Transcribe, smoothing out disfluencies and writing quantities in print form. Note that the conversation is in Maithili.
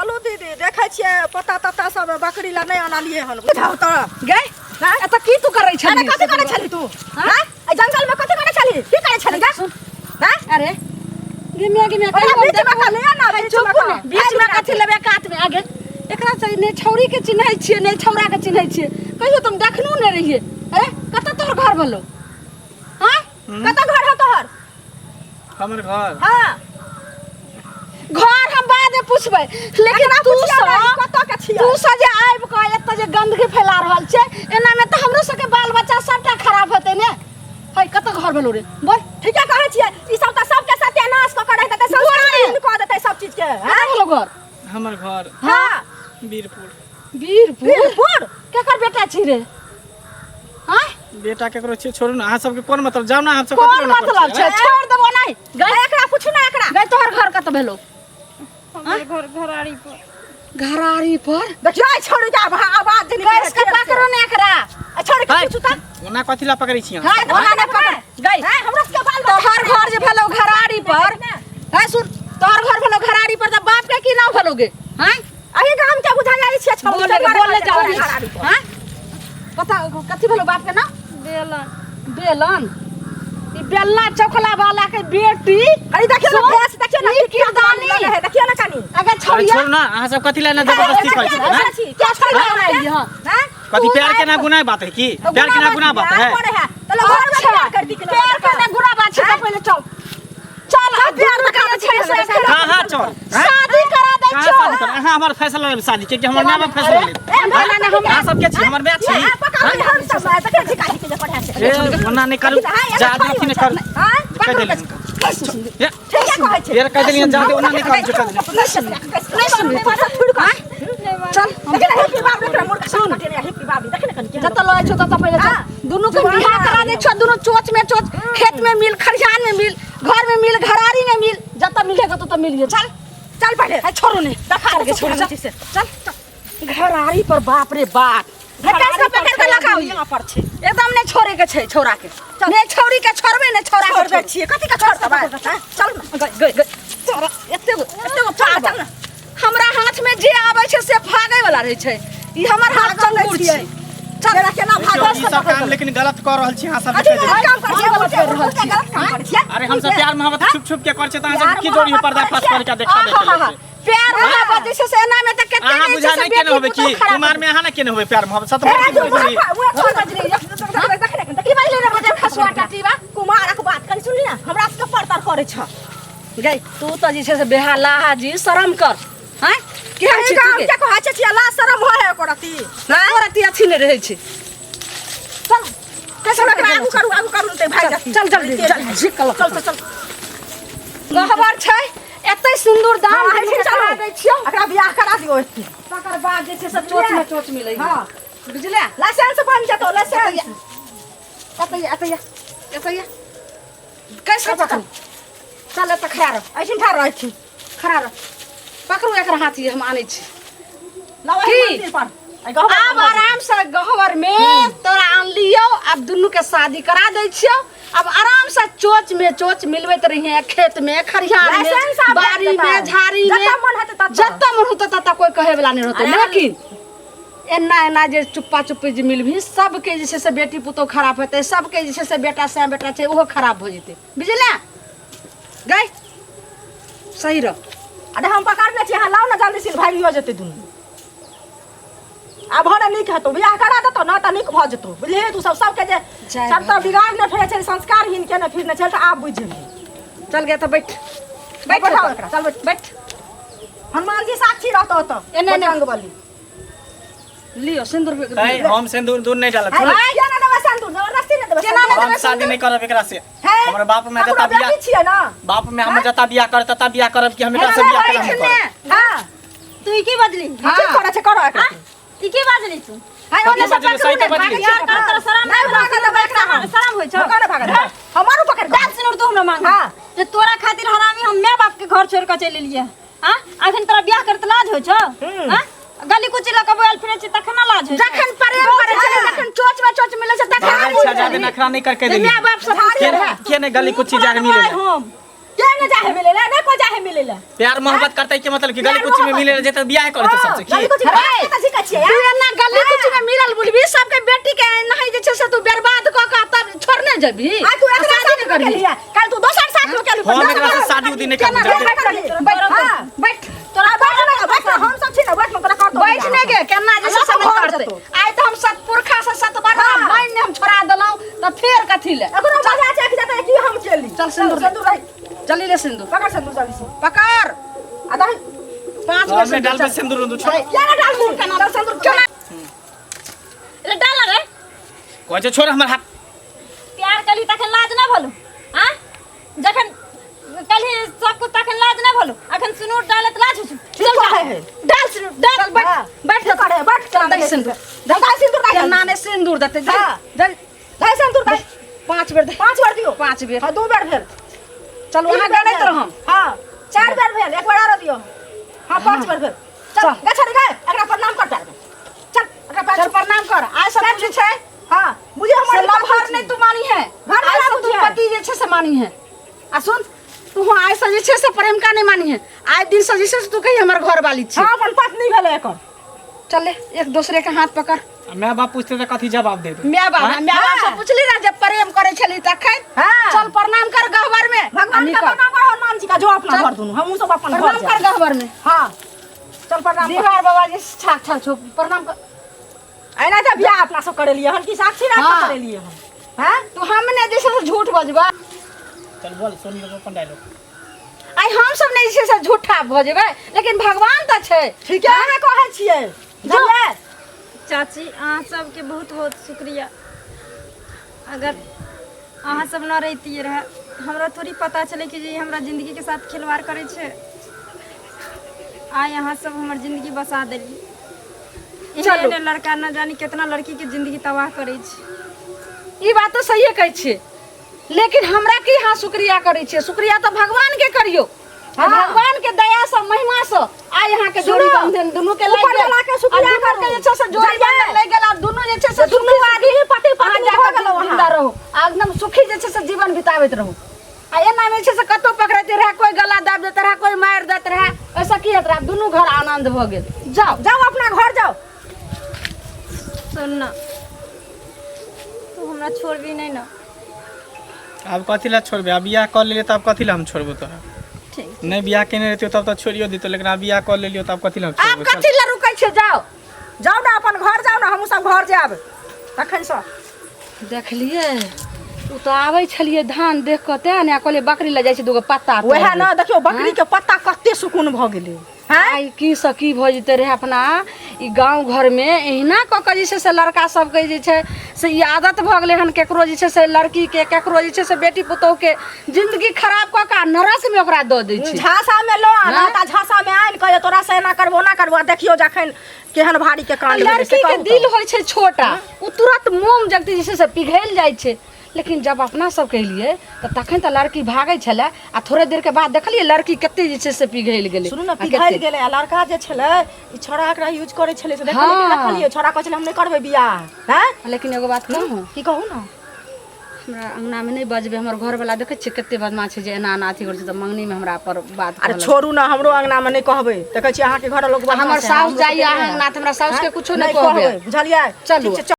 चलू दीदी, देखै छियै पत्ता तत्ता सब बकरी ला नहि अनलियै हन। बुझाउ तऽ गै, एतऽ की तू करै अरे छली? कथी करै छली तू? हैं, एहि जंगल में कथी करै छली? की करै छली गे? सुन। हैं? अरे गिमिया गिमिया ओकरा कहियो बीच में देखबो। का लिअ ना, अरे बीच चुप में ने, का। बीच में कथी लेबै कात में आगे। एकरा से ने छौरी के चिन्है छियै, ने छौरा के चिन्है छियै, कहियो तुम देखनो ने रहियै। अरे कतऽ तोहर घर भेलौ? हाँ? कतऽ घर हौ तोहर? हमर घर? हाँ। घर हम बाद में पूछबै, लेकिन एकरा तू पुछियौ सब ने, कतऽ के छियै? तू सब जे आबि कऽ एतऽ जे गंदगी फैला रहल छै, एना में तऽ हमरो सबके बाल बच्चा सबटा खराब हेतै ने। है कतऽ घर भेलौ रे, बोल। ठीके कहै छियै, ई सब तऽ सबके सत्यानाश कऽ कऽ रहि देतै, संस्कारहीन कऽ देतै सब चीज के। कतऽ भेलौ घर? हमर घर? हाँ। वीरपुर। वीरपुर? वीरपुर। केकर बेटा छी रे? हाँ? बेटा केकरो छियै, छोड़ू ने, अहाँ सबके कोन मतलब? जाउ ने, अहाँ सब कोन कथी लए मतलब छै? छोड़ देबो नहि। गै, एकरा पूछू ने एकरा। गै, तोहर घर कतऽ भेलौ? हमर घर घरारी पर। घरारी पर? देखियौ एहि छौड़ी के आवाज जे निकलै कैस के पकड़ो ने एकरा। आ छौड़ी के है। पूछू तऽ। ओना कथी ला पकड़ै छी अहाँ? हाँ, ओना नहि पकड़। गै, हैं, हमरा सबके बाल बच्चा तोहर घर जे भेलौ घरारी पर, है सुन, तोहर घर भेलौ घरारी पर तऽ बाप के की नाम भेलौ गे? हैं? अही गाम के बुझा जाइ छियै छौड़ी बोले के दुआरे बोले पर जाओ। घरारी पर। हैं? पता कथी भेलौ बाप के नाम? बेलन। बेलन। ई बेलना चौकला वाला के बेटी। अरे देखियौ ने सुन, भेष, देखियौ ने ई की किरदानी किरदानी। लगे है, देखियौ ने कनी। अगर अरे छौड़िया छोड़ू ना, अहाँ सब कथी ला ना जबरदस्ती करै छी? हैं? क्या छौड़िया बनाई हां? हैं? कथी प्यार के ना गुनाह बात है की? प्यार के ना गुनाह बात है? पड़े है तो लोग घर में अच्छा, प्यार कर दी के प्यार करना गुनाह बात छै? पहिले चल चल, आ प्यार में करै छै से कहाँ चल? हैं? शादी करा दै कहाँ छौ। शादी कर? अहाँ हमर फैसला लेब शादी के कि हमर माय बाप फैसला लेब? ए, ना, ना, हम अहाँ सब के छी? हमर माय छी? आ पकड़ ले हम सब देखै छी काहे के जे पढ़ा छै। ए, ओना नहि करू, जादे अथी नहि करू। हां, कहि देलियै हुनका। ए, ठीके कहै छै। फेर कहि देलियै, जादे ओना नहि करू, जे कहि देलियै। चल। देखिन हैप्पी बाबू, एकरा मुर्गा सुन हैप्पी बाबू, देखिन कनी केहन। जतऽ लऽ छौ ततऽ पहिले चल। हाँ। दुनू के बियाह करा दै छौ, दुनू चोच में चोच, खेत में मिल, खरिहान में मिल, घर में मिल, घरारी में मिल, जतऽ मिलेगा ततऽ मिलिए। चल चल पहिले। है छोड़ू ने, देखा चल दे गे छोड़, चल से। चल घरारी पर। बाप रे बाप, कैस के पकड़ के लगाओ। यहाँ पर छै, एकदम नहीं छोड़े के छै छौड़ा के, ने छौड़ी के छोड़बे ने छौड़ा के। छोड़ दै छियै, कथी के छोड़ देबै? चल ने। गई गई गई, तोरा एते गो एते गो पागल। हमरा हाथ में जे आबै छै से भागे वाला रहै छै, ई हमर हाथ भागल चंगुर छियै। छै। चल केना केना भागल। ई सब काम लेकिन गलत कऽ रहल छी अहाँ सब। कथी गलत काम करै छियै? गलत रहल छियै, गलत काम करै छियै। अरे हम सब प्यार मोहब्बत छुप छुप के करै छियै तऽ अहाँ सब की जोड़ी पर्दाफाश करके देखा दै आहा, छियै? प्यार मोहब्बत जे छै से एना में तऽ कते अहाँ जे बुझा छै से नहि केने बेटी होबै की पुतोह खराब। कुमार में अहाँ नहि केने होबै प्यार मोहब्बत? सत ए, की तू बजली? उहे छोड़ बजली। देख की बजली रे बजर खसुआ टटीबा? कुमारक बात कनी सुनली ने, हमरा सबके परतर करै छ। गई तू तऽ जे छै से बेहाला जी, शरम कर। हैं, केहन छी तू गाम गे? के कहै छै छियै, लाज शरम होइ है ओकर अथी। तोरा अथी अथी नहि रहै छै। चल कैसे ओकरा आगू करू, आगू करू तऽ भागि जाती। चल जल्दी चल, झिक चल चल चल। गहबर छै एते सिन्दूर दान हाँ, दुनू के चलू। करा दै छियौ। एकरा बियाह करा दियौ एते। तकर बाद जे छै से चोच में चोच मिलै। हाँ। बुझले? लाइसेंस बनि जेतौ, लाइसेंस। एतै एतै एतै, कैसे पकड़ू? चल एतऽ खड़ा रह। ऐसन ठाढ़ रहै छी। खड़ा रह, पकड़ू एकर हाथ, हम आनै छी। लाओ की? एहि मंदिर पर। एहि गहबर आब पर। आराम से गहबर में तोरा आनलियौ, आब दुनू के शादी करा दै छियौ। आब आराम से चोच में चोच मिलबैत रहिहे, खेत में, खरिहान में, लाइसेंस आब बाड़ी भेट में, जेतै। झाड़ी में। जतऽ मन हेतै ततऽ। जतऽ मन होतै ततऽ, कोई कहे वाला नहि रहतै। अरे लेकिन एना एना जे चुप्पा चुप्पी जे मिलबही, सबके जे छै से बेटी पुतोह खराब हेतै, सबके जे छै से बेटा सैं बेटा छै ओहो खराब भऽ जेतै। बुझले गै? सही रह। अरे हम पकड़ने छी, अहाँ लाउ ने जल्दी से, भागियो जेतै दुनू। आब भरे नीक हेतौ, बियाह करा देतौ ने तऽ नीक भऽ जेतौ। बुझलिही? तू सब सबके जे जय सब तऽ बिगाड़ने फिरै छै, संस्कारहीन केने फिरने छै, तऽ आब बुझि जेबही। चल गया तऽ बैठ बैठ। बैठाओ एकरा, चल बैठ। बैठ। हनुमान जी साक्षी रहतौ ओतऽ। एने, एने। बजरंगबली। लियो सिंदूर। तैं हम सिंदूर दूर नहि डालब। है, छोड़ू। किया ना देबै सिन्दूर? जबरदस्ती नहि देबै। केना नहि हम देबै? शादी नहि करब एकरा से। है? हमर बाप में ककरो जता बियाह बेटी छियै ना? बाप में हमर जता बियाह कर तता बियाह करब कि हम एकरा से बियाह करब नहि करब। हाँ। तू ई की बजली? हाँ। की करै छै, करो एकरा। ई की बजली तू? हाय, ओने से कथी बजली? सही तऽ पकड़ू ने। बजली। बियाह कर तोरा शरम नहि नहि भागऽ देबै एकरा हम। शरम होइ छौ? भगा ने भागऽ देबै। हमारो पकड़ के। दाल सिनूर तू हमरा मांग हाँ। जे तोरा खातिर हरामी हम my बाप के घर छोड़ के चलि एलियै। हाँ, अखन तोरा बियाह करत लाज होइ छौ? हाँ, गली कुची लऽ के बोआल फिरै छी तखन लाज होइ छौ? जखन प्रेम करै छलै, जखन चोच में चोच मिलै छै तखन भागल छै, जादे नखरा नहि कर के देली। माय बाप सब के के नहि गली कुची जाके मिले हम के ने जाहे मिले ले नहीं कोई जाहे मिले ले प्यार मोहब्बत करते के मतलब कि गली कुची में मिले ले जेते बियाह करते सबसे गली की कुची अरे! कत झिकै छियै तू एना गली कुची में मिलल बुलबी सबके बेटी के एनाही जे छै से तू बर्बाद कऽ कऽ तब छोड़ने जेबही आ तू एकरा शादी साथ नहि करबही केलियै काल तू दोसर साथ में केलू हम एकरा से शादी उदी नहीं करबो केना जाते बैठ हां बैठ तोरा बैठ ना बैठ ना, हम सब छी ना बैठ ना तोरा कर बैठ ने गे केना जे छै से नहि करतै आइ तऽ हम सतपुरखा से सतबरना हाँ। मानि ने हम छोड़ा देलहुँ तऽ फेर कथी ले एकरो मजा चख जेतै कि हम केली चल सिन्दूर सिन्दूर रही चली ले सिन्दूर पकड़ सिन्दूर जल्दी से पकड़ आ दही 5 घर बेर में सिन्दूर डाल चल। के सिंदूर उंदूर छोड़ किया ना डाल दूं चल सिन्दूर केना रे डाल रे कहै छै छोड़ हमर हाथ प्यार कली तखन लाज ना भलो आ जखन कलही सब कुछ तखन लाज ना भलो अखन सिनूर डालत लाज होइ ठीक चल कहै है डाल सिन्दूर डाल बैठ हाँ। बैठ ठीक करे बैठ चल दही सिन्दूर दही सिन्दूर दही केना ने सिन्दूर देतै दही हाँ। दही दही सिन्दूर दही 5 बेर दही 5 बेर दियौ 5 बेर हां 2 बेर भेल चलू अहाँ गणैत रहम हां 4 बेर भेल एक बेर आरो दियौ हां 5 बेर भेल चल चल। गे छोड़ी गे एकरा प्रणाम कर पैर में चल एकरा पैर चल छू। प्रणाम कर आइ सब जे छै हां बुझे से हमर लवहर नहि तू मानी है घर वाला आइ से तू बुझे। पति जे छै से मानी है आ सुन तू आइ से जे छै से प्रेमिका नहि मानी है आइ दिन से जे छै से तू कही हमर घर वाली छी हां अपन पत्नी भेलै एकर चल ले एक दूसरे के हाथ पकड़ आ my बाप पूछते तऽ कथी जवाब देबै my बाप my बाप से पुछली ना जब प्रेम करे छली तखन हाँ। चल प्रणाम कर गहबर में आ भगवान का निकल। प्रणाम कर हनुमान जी का जो अपना चल। घर दुनू हमहूँ सब अपन घर प्रणाम कर जाएब। गहबर में हाँ चल प्रणाम कर। दीवार बाबा जी छाक छाक छो प्रणाम कर एना तऽ बियाह अपना सब करेलियै हन कि साक्षी राख हाँ। करेलियै हन हैं तू हमने जैसे से झूठ बजबा चल बोल सुन लो अपन डायलॉग आइ हम सब नहि जे छै से झूठा भऽ जेबै लेकिन भगवान तऽ छै ठीके अहाँ कहै छियै बुझलियै चाची अहाँ सबके बहुत बहुत शुक्रिया अगर अहाँ सब न रहितियै रहए हमरा थोड़ी पता चलै कि जे ई हमरा जिंदगीके साथ खिलवाड़ करै छै आइ अहाँ सब हमर जिंदगी बसा देलियै चलू। एहन लड़का न जानी कितना लड़की के जिंदगी तबाह करै छै ई बात तऽ सहिए कहै छियै लेकिन हमरा की अहाँ शुक्रिया करै छियै शुक्रिया तऽ भगवान के करियौ आ हाँ। भगवान के दया से महिमा से आइ अहाँ के जोड़ी सुनो, बंधन दुनू के लागि ऊपर गेल वाला के शुक्रिया आ दुनू करू। के जे छै से जोड़ी जाइए। बंधन लागि गेल आ दुनू जे छै से दुनू सुखी आदमी पति अहाँ पत्नी जाकऽ भऽ गेलहुँ अहाँ। जिंदा रहू आ एकदम सुखी जे छै से जीवन बिताबैत रहू आ एना मे छै से कतौ पकड़ैत रहए कोई गला दाबि दैत रहए कोई मारि दैत रहए ओहिसँ की होइत रहए दुनू घर आनन्द भऽ गेल जाउ जाउ अपना घर जाउ सुन ना तू हमरा छोड़बी नहीं ना आब कथी लए छोड़बै आब बियाह कऽ लेलियै तऽ आब कथी लए हम छोड़बो तोरा ठीक नहि बियाह केने रहितियौ तब तऽ छोड़ियो दितौ लेकिन आब बियाह कऽ लेलियौ तऽ आब कथी लए हम आब छोड़बो चल। कथी लए रुकै छियै जाउ जाउ ने अपन घर जाउ ने हमहूँ सब घर जायब तखनसँ देखलियै ओ तऽ आबै छलियै धान देख कऽ तेँ ने कहलियै बकरी लए जाइ छै दूगो पत्ता वएह तोड़बै। ने देखियौ बकरी के पत्ता कते सुकून भऽ गेलै हैं आइ की से की भऽ जेतै रहै अपना ई गाँव घरमे एहिना कऽ कऽ जे छै से लड़का सबके जे छै से ई आदत भऽ गेलै हन केकरो जे छै से लड़कीके केकरो जे छै से बेटी पुतोहुके जिन्दगी खराब कऽ कऽ आ नरकमे ओकरा दऽ दै छै झांसा में लो आना ता झांसा में आनि कऽ जे तोरा से एना करबो ओना करबो आ देखियौ जखन केहन भारी के कांड भेलै से लड़की के कहू दिल तऽ। होइ छै छोटा ओ तुरंत मोम जगती जे छै से पिघलि जाइ छै लेकिन जब अपना सबके एलियै तऽ तखन तऽ लड़की भागै छलै आ थोड़े देर के बाद देखलियै लड़की कते जे छै से पिघलि गेलै सुनू ने आ पिघलि कते- गेलै आ लड़का जे छलै ई छोड़ा एकरा यूज करै छलै से देखलियै कि हाँ। देखलियै छोड़ा कहै छलै हम नहि करबै बियाह हैं लेकिन एगो बात कहूँ की कहू ने हमरा अंगनामे नहि बजबै हमर घरवला देखै छियै कते बदमाश छै जे एना एना अथी करै छै तऽ मंगनीमे हमरा पर बात अरे कहलक। छोड़ू ने हमरो अंगना में नहीं कहबै देखै छियै अहाँके घर लोक हमर बदमाश है, साउस हमरो जाइए सबके अहाँ नहि है। अंगना तऽ हमरा साउसके कुछो नहि नहि कहबै बुझलियै चलू। ठीक छै,